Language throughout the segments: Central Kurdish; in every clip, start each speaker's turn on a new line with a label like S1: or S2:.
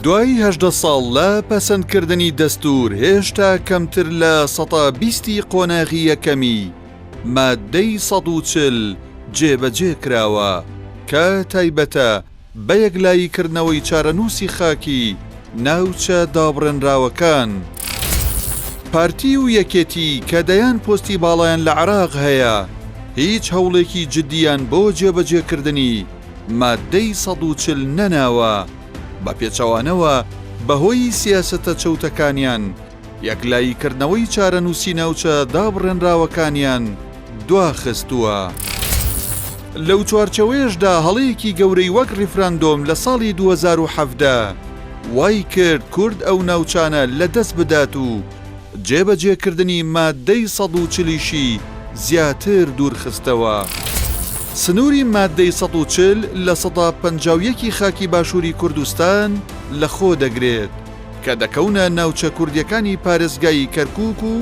S1: دوای 18 ساڵ لە پەسەندکردنی دەستوور هێشتا کەمتر لە سەتا بیستی قۆناغی یەکەمی ماددەی 140 جێبەجێ کراوە کە تایبەتە بە یەکلاییکردنەوەی چارەنووسی خاکی ناوچە دابڕێنراوەکان. پارتی و یەکێتی کە دەیان پۆستی باڵایان لە عێراق هەیە، هیچ هەوڵێکی جددیان بۆ جێبەجێکردنی ماددەی 140 نەناوە، بە پێچەوانەوە بەهۆی سیاسەتە چەوتەکانیان یەکلاییکردنەوەی چارەنووسی ناوچە دابڕێنراوەکانیان دواخستووە. لەو چوارچێوەیەشدا هەڵەیەکی گەورەی وەک ڕیفراندۆم لە ساڵی 2017 وای کرد کورد ئەو ناوچانە لەدەست بدات و جێبەجێکردنی ماددەی 140 یشی زیاتر دوورخستەوە. سنووری ماددەی 140 51% ی خاکی باشووری کوردستان لەخۆ دەگرێت. کە دەکەونە ناوچە کوردیەکانی پارێزگای کەرکوک و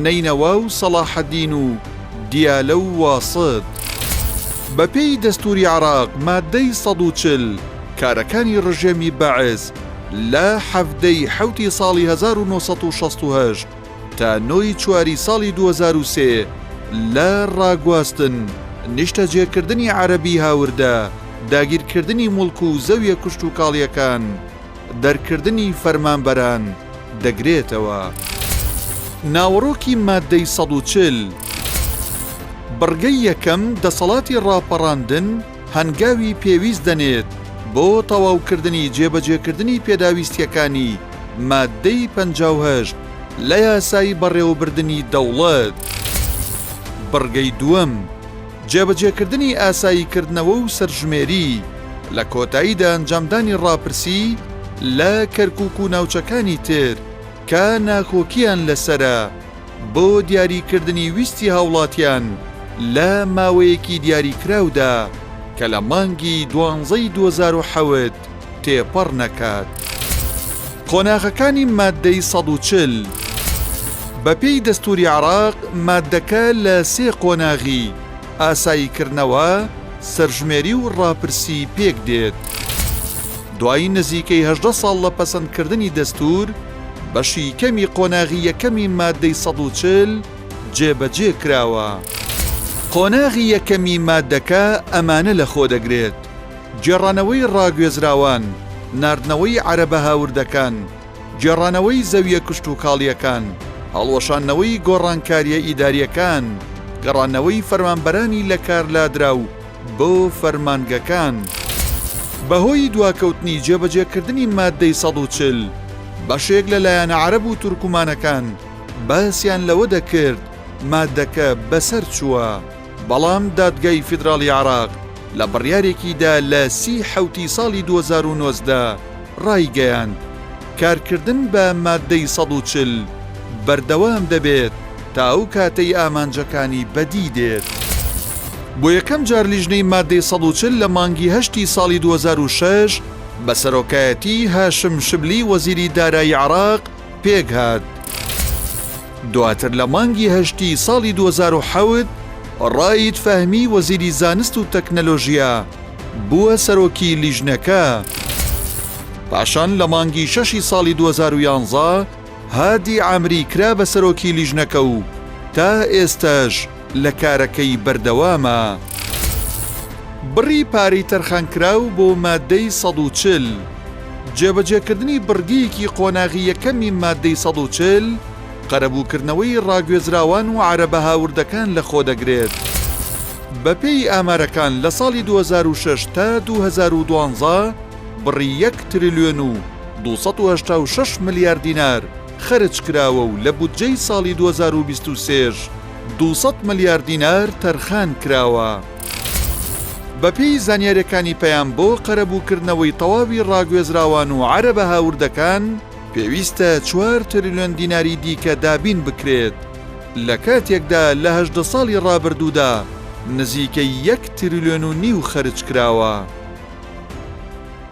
S1: نەینەوا و سەڵاحەدین و دیالە و واسط. بەپێی دەستوری عێراق ماددەی 140 کارەکانی ڕژێمی بەعس لە 17 ی حەوتی ساڵی 1968 تا نۆ ی چواری ساڵی 2003 لە ڕاگواستن، نیشتەجێکردنی عەرەبی هاوردە، داگیرکردنی موڵک و زەویە کشتوکاڵیەکان، دەرکردنی فەرمانبەران دەگرێتەوە. ناوەڕۆکی ماددەی 140، بڕگەی یەکەم دەسەڵاتی ڕاپەڕاندن هەنگاوی پێویست دەنێت بۆ تەواوکردنی جێبەجێکردنی پێداویستییەکانی ماددەی 58 لە یاسای بەڕێوەبردنی دەوڵەت. بڕگەی دووەم، جێبەجێکردنی ئاساییکردنەوە و سەرژمێری، لە کۆتاییدا ئەنجامدانی ڕاپرسی لە کەرکوک و ناوچەکانی تر کە ناکۆکییان لەسەرە بۆ دیاریکردنی ویستی هاوڵاتیان لە ماوەیەکی دیاریکراودا کە لە مانگی دوانزەی 2007 تێپەڕ نەکات. قۆناغەکانی ماددەی 140 بەپێی دەستووری عێراق ماددەکە لە سێ قۆناغی، ئاساییکردنەوە، سەرژمێری و ڕاپرسی پێکدێت. دوای نزیکەی 18 ساڵ لە پەسەندکردنی دەستوور، بەشی کەمی قۆناغی یەکەمی ماددەی 140 جێبەجێ کراوە. قۆناغی یەکەمی ماددەکە ئەمانە لەخۆدەگرێت. گێڕانەوەی ڕاگوێزراوان، ناردنەوەی عەرەبە هاوردەکان، گێڕانەوەی زەوییە کشتوکاڵییەکان، هەڵوەشاندنەوەی گۆڕانکارییە ئیدارییەکان، گەڕانەوەی فەرمانبەرانی لەکارلادراو بۆ فەرمانگەکان. بەهۆی دواکەوتنی جێبەجێکردنی ماددەی 140، بەشێک لە لایەنە عەرەب و تورکمانەکان باسیان لەوە دەکرد ماددەکە بەسەرچووە. بەڵام دادگای فیدراڵی عێراق لە بڕیارێکیدا لە سی حەوتی ساڵی 2019 ڕایگەیاند، کارکردن بە ماددەی 140 بەردەوام دەبێت تا ئەو کاتەی ئامانجەکانی بەدی دێت. بۆ یەکەم جار لیژنەی ماددەی 140 لە مانگی هەشتی ساڵی 2006 بە سەرۆکایەتی هاشم شبلی وەزیری دارایی عێراق پێکهات. دواتر لە مانگی هەشتی ساڵی 2007 ڕائید فەهمی وەزیری زانست و تەکنەلۆژیا بووە سەرۆکی لیژنەکە. پاشان لە مانگی شەشی ساڵی 2011 هادی عامری کرا بە سەرۆکی لیژنەکە و تا ئێستاش لە کارەکەی بەردەوامە. بڕی پارەی تەرخانکراو بۆ ماددەی 140، جێبەجێکردنی بڕگەیەکی قۆناغی یەکەمی ماددەی 140، قەرەبووکردنەوەی ڕاگوێزراوان و عەرەبە هاوردەکان لەخۆدەگرێت. بەپێی ئامارەکان لە ساڵی 2006 تا 2012 بڕی یەک تریلیۆن و 286 ملیار دینار خەرج کراوە و لە بودجەی ساڵی 2023 ش 200 ملیار دینار تەرخان کراوە. بەپێی زانیاریەکانی پەیام بۆ قەرەبووکردنەوەی تەواوی ڕاگوێزراوان و عەرەبە هاوردەکان پێویستە چوار تریلیۆن دیناری دیکە دابین بکرێت، لە کاتێکدا لە 18 ساڵی ڕابردوودا نزیکەی یەک تریلیۆن و نیو خەرج کراوە.